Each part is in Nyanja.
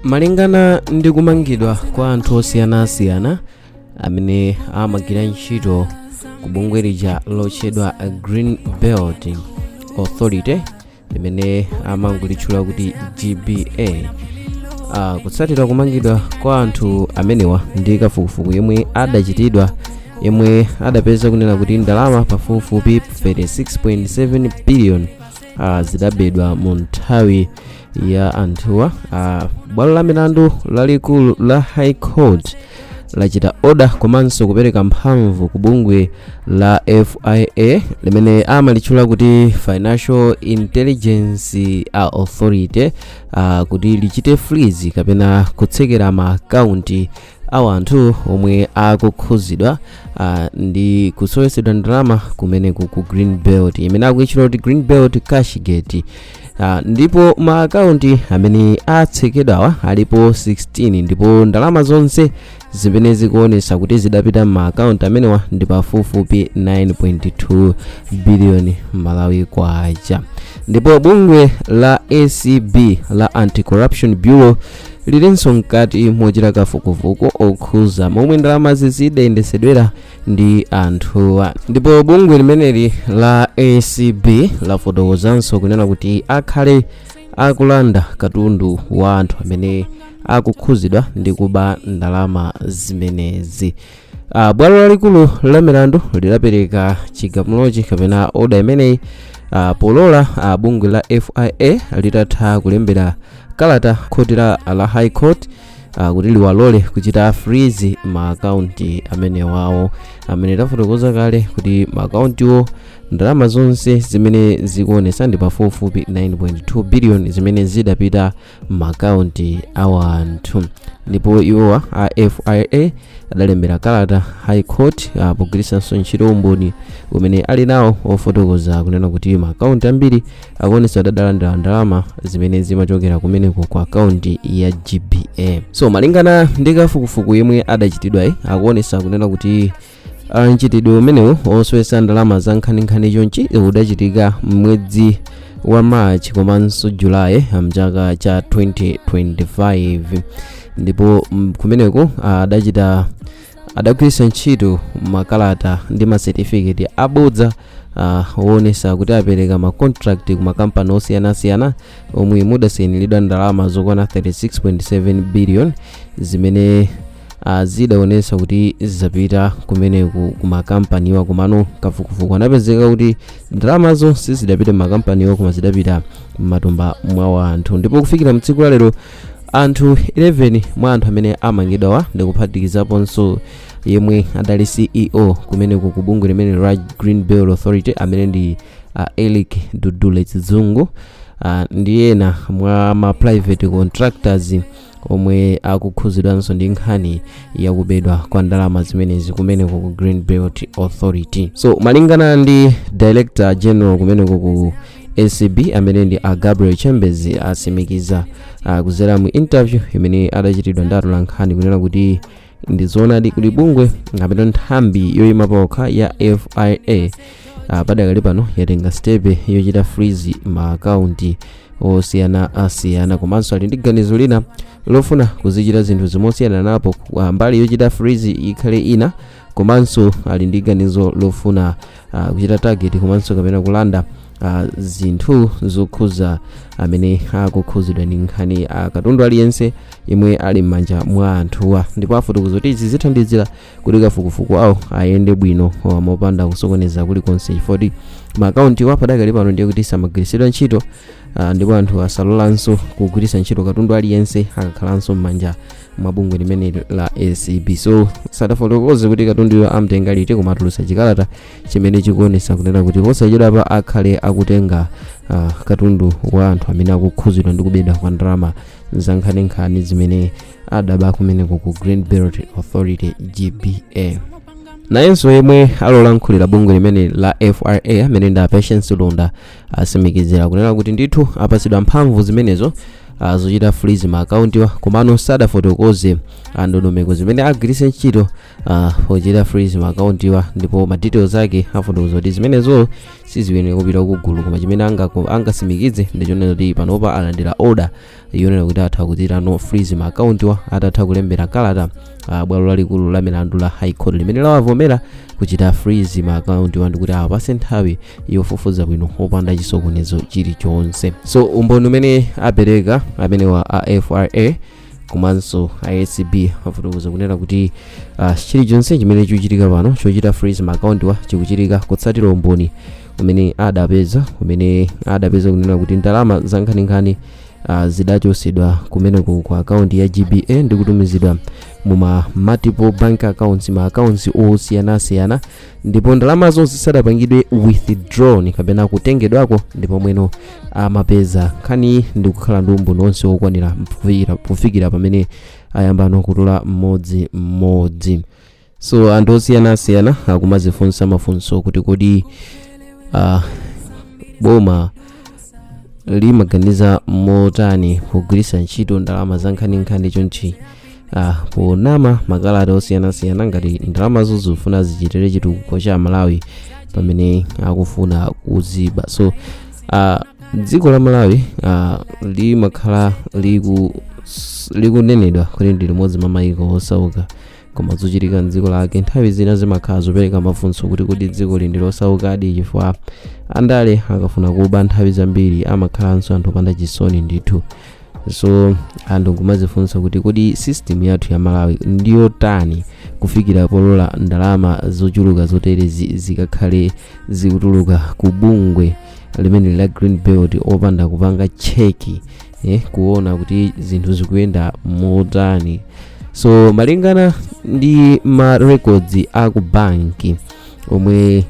Malingana ndi kumangidwa kwa anthu osiyanasiyana amene amagwira ntchito ku bungwe lija lotchedwa Green Belt Authority, limene amangolitchula kuti GBA, kutsatira kumangidwa kwa anthu amenewa ndi kafukufuku yemwe adachitidwa, yemwe adapeza kunena kuti ndalama pafupifupi 36.7 billion zidabedwa mu nthawi ya anthuwa, bwalo la milandu lalikulu la High Court lachita order komanso kupereka mphamvu ku bungwe la FIA, limene amalitchula kuti Financial Intelligence Authority, kuti lichite freeze kapena kutsekera ma akaunti a anthu omwe akukhuzidwa ndi kusowesedwa ndalama kumeneku ku Green Belt, imene akuyitchula kuti Green Belt Cashgate. Ndipo ma akaunti amene atsekedwawa alipo 16, ndipo ndalama zonse zimene zikuonesa kuti zidapita ma akaunti amenewa ndi pafupifupi 9.2 billion Malawi kwacha. Ndipo bungwe la ACB, la Anti-Corruption Bureau, lilinso mkati mochita kafukufuku okhuza momwe ndalamazi zidayendesedwera ndi anthuwa. Ndipo bungwe limeneli la ACB lafotokozanso kunena kuti akhale akulanda katundu wa anthu amene akukhuzidwa ndi kuba ndalama zimenezi. Bwalo lalikulu la milandu lidapereka chigamulochi kapena order imeneyi polola bungwe la FIA litatha kulembera kalata khoti la High Court kuti liwalole kuchita freeze ma akaunti amenewawo, amene tafotokoza kale kuti ma akauntiwo ndalama zonse zimene zikuonesa ndi pafupifupi 9.2 billion zimene zidapita m'maakaunti a anthu. Ndipo iwowa a FIA adalembera kalata High Court pogwiritsanso ntchito umboni umene ali nawo ofotokoza kunena kuti maakaunti ambiri akuonesa adalandira ndalama zimene zimachokera kumeneko ku akaunti ya GBA. So malingana ndi kafukufuku yemwe adachitidwayi, akuonesa kunena kuti mchitidwe umenewu osowetsa ndalama za nkhaninkhani chonchi udachitika mwezi wa March komanso Julayi mchaka cha 2025. Ndipo kumeneko adagwiritsa ntchito makalata ndi masetifiketi abodza woonesa kuti apereka ma contract ku makampani osiyanasiyana omwe mudasayiniridwa ndalama zokwana 36.7 billion, zimene zidaonesa kuti zapita kumeneku ku makampaniwa. Komano kafukufuku anapezeka kuti ndalamazo sizidapita makampaniwa, koma zidapita m'matumba mwa anthu. Ndipo kufikira mtsiku la lero, anthu 11 mwa anthu amene amangidwawa, ndikuphatikizaponso yemwe adali CEO kumeneku ku bungwe limene la Green Belt Authority, amene ndi Eric Dudule Chizungu, ndi ena mwa ma private contractors omwe akukhuzidwanso ndi nkhani yakubedwa kwa ndalama zimenezi kumeneko ku Green Belt Authority. So malingana ndi Director General kumeneko ku ACB, amene ndi a Gabriel Chambers, asimikiza kuzera mu interview imene adachitidwa ndi atolankhani kunena kuti ndi zoonadi kuti bungwe kapena nthambi yoyima pokha ya FIA padakali pano yatenga step yochita freeze ma akaunti osiyanasiyana, komanso ali ndi ganizo lina lofuna kuzichita zinthu zimosiyana napo, mbali yochita freeze ikhale ina, komanso ali ndi ganizo lofuna kuchita target komanso kapena kulanda zinthu zokhuza amene akukhuzidwa ndi nkhani, katundu aliyense yemwe ali m'manja mwa anthuwa. Ndipo afotokoza kuti izi zithandizira kuti kafukufuku awo ayende bwino mopanda kusokoneza kulikonse, chifukwa maakaunti padakali pano ndiye kuti samagwiritsidwa ntchito, ndipo anthu asalolanso kugwiritsa ntchito katundu aliyense akakhalanso m'manja mwa bungwe limene la ACB. So sadafotokoze kuti katunduyo amtenga liti, koma atulutsa chikalata chimene chikuonesa kunena kuti posachedwapa akhale akutenga katundu wa anthu amene akukhuzidwa ndi kubedwa kwa ndalama za nkhaninkhani zimene adaba kumeneko ku Green Belt Authority, GBA. Nayenso yemwe alolankhulira bungwe limene la FRA, amene ndi a Patience Londa, asimikizira kunena kuti ndithu apatsidwa mphamvu zimenezo zochita freeze ma akauntiwa, komano sadafotokoze ndondomeko zimene agwiritse ntchito pochita freeze ma akauntiwa. Ndipo ma details ake afotokoza kuti zimenezo Siziyenera kupita kugulu, koma chimene angasimikize ndichonena kuti panopa alandira order yonena kuti atha kuchita no freeze ma account-wa atatha kulembera kalata bwalo lalikulu la milandu la High Court limene lawavomera kuchita freeze ma account-wa ndikuti awapase nthawi yofufuza bwino opanda chisokonezo chilichonse. So umboni umene apereka amenewa a FRA komanso ACB afotokoza kunena kuti chilichonse chimene chikuchitika pano chochita freeze ma account-wa chikuchitika kutsatira umboni umene adapeza kunena kuti ndalama za nkhaninkhani zidachosedwa kumeneko ku akaunti ya GBA ndi kutumizidwa muma multiple bank accounts, ma accounts osiyanasiyana, ndipo ndalamazo zisadapangidwe withdrawn kapena kutengedwako, ndipo mweno amapeza nkhani ndi kukhala ndi umboni wonse wokwanira kufikira pamene ayambano kutola mmodzi mmodzi. So anthu osiyanasiyana akumazifunsa mafunso kuti kodi boma limaganiza motani pogwiritsa ntchito ndalama za nkhaninkhani chonchi ponama makalata osiyanasiyana ngati ndalamazo zifuna zichitire chitukuko cha Malawi pamene akufuna kuziba? So dziko la Malawi limakhala likunenedwa kuti ndi limodzi mwa mayiko osauka, koma zochitika mdziko lake nthawi zina zimakhala zopereka mafunso kuti kodi dziko li ndi losaukadi? Chifukwa andale akafuna kuba nthawi zambiri amakhalanso anthu opanda chisoni ndithu. So anthu nkumazifunsa kuti kodi system yathu ya Malawi ndiyotani kufikira polola ndalama zochuluka zoterezi zikakhale zikutuluka ku bungwe limene la Green Belt opanda kupanga check, kuona kuti zinthu zikuyenda motani? So malingana ndi ma records aku banki omwe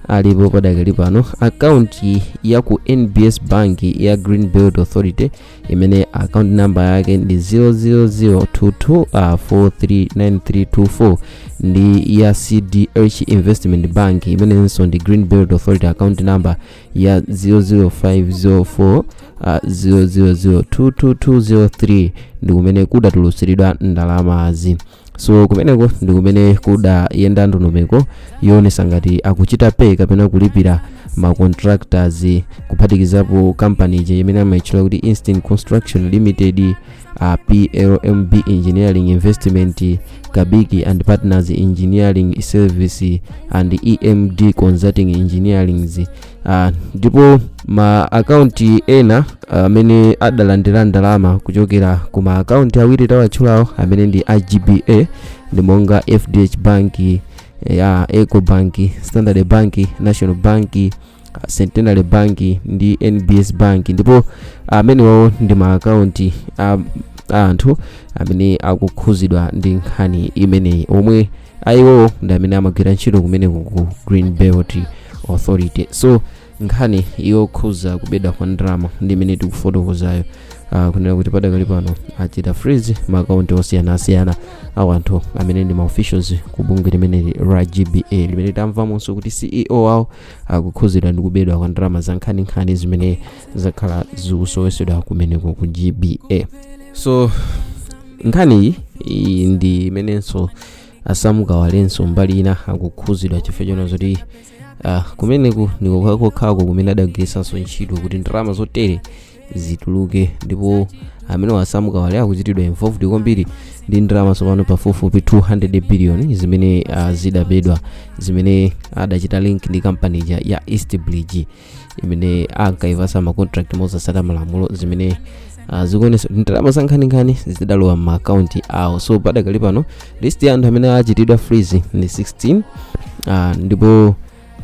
alipo padakali pano, akaunti ya ku NBS Bank ya Green Belt Authority imene account number yake ndi 00022 439324 ndi ya CDH Investment Bank imenenso ndi Green Belt Authority, account number ya 00504 0002203, ndi kumene kudatulutsidwa ndalamazi. So kumeneko ndi kumene kudayenda ndondomeko yoonesa ngati akuchita pay kapena kulipira ma contractors, kuphatikizapo kampani ija imene amayitchula kuti Instant Construction Limited, PLMB Engineering Investment, Kabiki and Partners Engineering Service and EMD Consulting Engineering. Ndipo ma akaunti ena amene adalandira ndalama kuchokera ku ma akaunti awiri tawatchulawo amene ndi iGBA ndi monga FDH Bank, ya Ecobank, Standard Bank, National Bank, Centenary Bank ndi NBS Bank. Ndipo amenewo ndi ma akaunti a anthu amene akukhuzidwa ndi nkhani imeneyi, omwe ayiwowo ndi amene amagwira ntchito kumeneko ku Green Belt Authority. So nkhani yokhuza kubedwa kwa ndalama ndi imene tikufotokozayo, kunena kuti padakali pano achita freeze ma akaunti osiyanasiyana a anthu amene ndi ma officials ku bungwe limeneli la GBA, limene tamvamonso kuti CEO awo akukhuzidwa ndi kubedwa kwa ndalama za nkhaninkhani zimene zakhala zikusowesedwa kumeneko ku GBA. So nkhaniyi iyi ndi imenenso asamukawalenso mbali ina akukhuzidwa, chifukwa chona zoti kumeneku ndikokhako kumene adagwiritsanso ntchito kuti ndalama zotere zituluke. Ndipo amene wasamukawale akuchitidwa involved kwambiri ndi ndalama tsopano pafupifupi 200 billion zimene zidabedwa, zimene adachita link ndi kampani ija ya East Bridge imene ankaipasa ma contract mosasata malamulo, zimene zikuonesa kuti ndalama za nkhaninkhani zidalowa m'ma akaunti awo. So padakali pano list ya anthu amene achitidwa freeze ndi 16, ndipo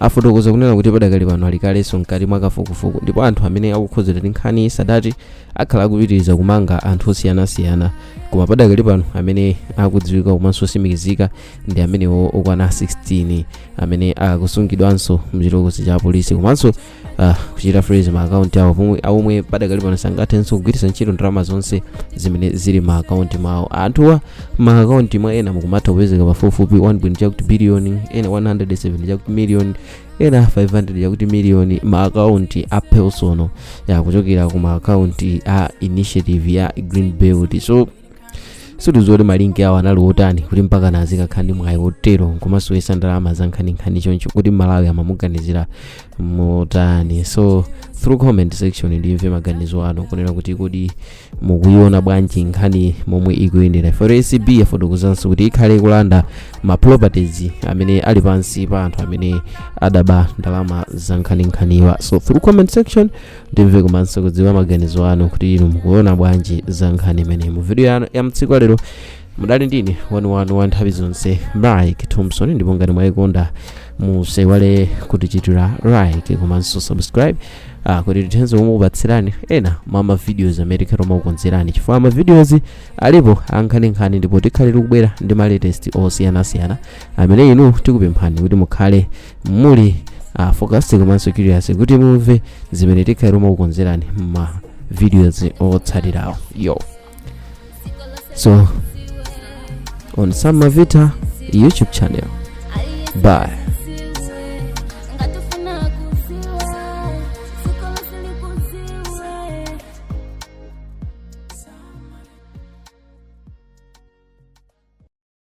afotokoza kunena kuti padakali pano alikalenso mkati mwa kafukufuku, ndipo anthu amene akukhuzidwa ndi nkhani sadati akhala akupitiriza kumanga anthu osiyanasiyana, koma padakali pano amene akudziwika komanso osimikizika ndi amenewo okwana 16 amene akusungidwanso mchitokosi cha polisi komanso kuchita freeze ma akaunti awo, pomwe omwe padakali pano sangathenso kugwiritsa ntchito ndalama zonse zimene zili ma akaunti mwawo. Anthuwa ma akaunti mwa ena mukumatha kupezeka pafupifupi 1 chakuti billion, ena 170 chakuti million, ena 500 chakuti million, ma akaunti a personal ya kuchokera ku ma akaunti a initiative ya Green Belt. So sitizoti ma link awo anali otani kuti mpaka nazikakhala ndi mwayi wotero nkomasowesa ndalama za nkhaninkhani choncho, kuti Malawi amamuganizira. motani? So through comment section ndimve maganizo anu kunena kuti kodi mukuiona bwanji nkhani momwe ikuyendera. For ACB yafotokozanso kuti ikhale ikulanda ma properties amene ali pansi pa anthu amene adaba ndalama za nkhaninkhaniwa. So through comment section ndimve komanso kudziwa maganizo anu kuti inu mukuona bwanji za nkhani imeneyi. Mu video ya mtsiku lero mudali ndine wanu wa nthawi zonse, Mike Thompson, ndipo ngati mwayikonda musaiwale kutichitira like komanso subscribe kuti tithenso kumukupatsirani ena mwa ma videos amene tikhale timakukonzerani, chifukwa ma videos alipo ankhaninkhani ndipo tikhale tikubwera ndi ma latest osiyanasiyana amene inu tikupemphani kuti mukhale muli focused komanso curious kuti mumve zimene tikhale timakukonzerani ma videos otsatirawo. Yo, so on Sam Mavita YouTube channel. Bye.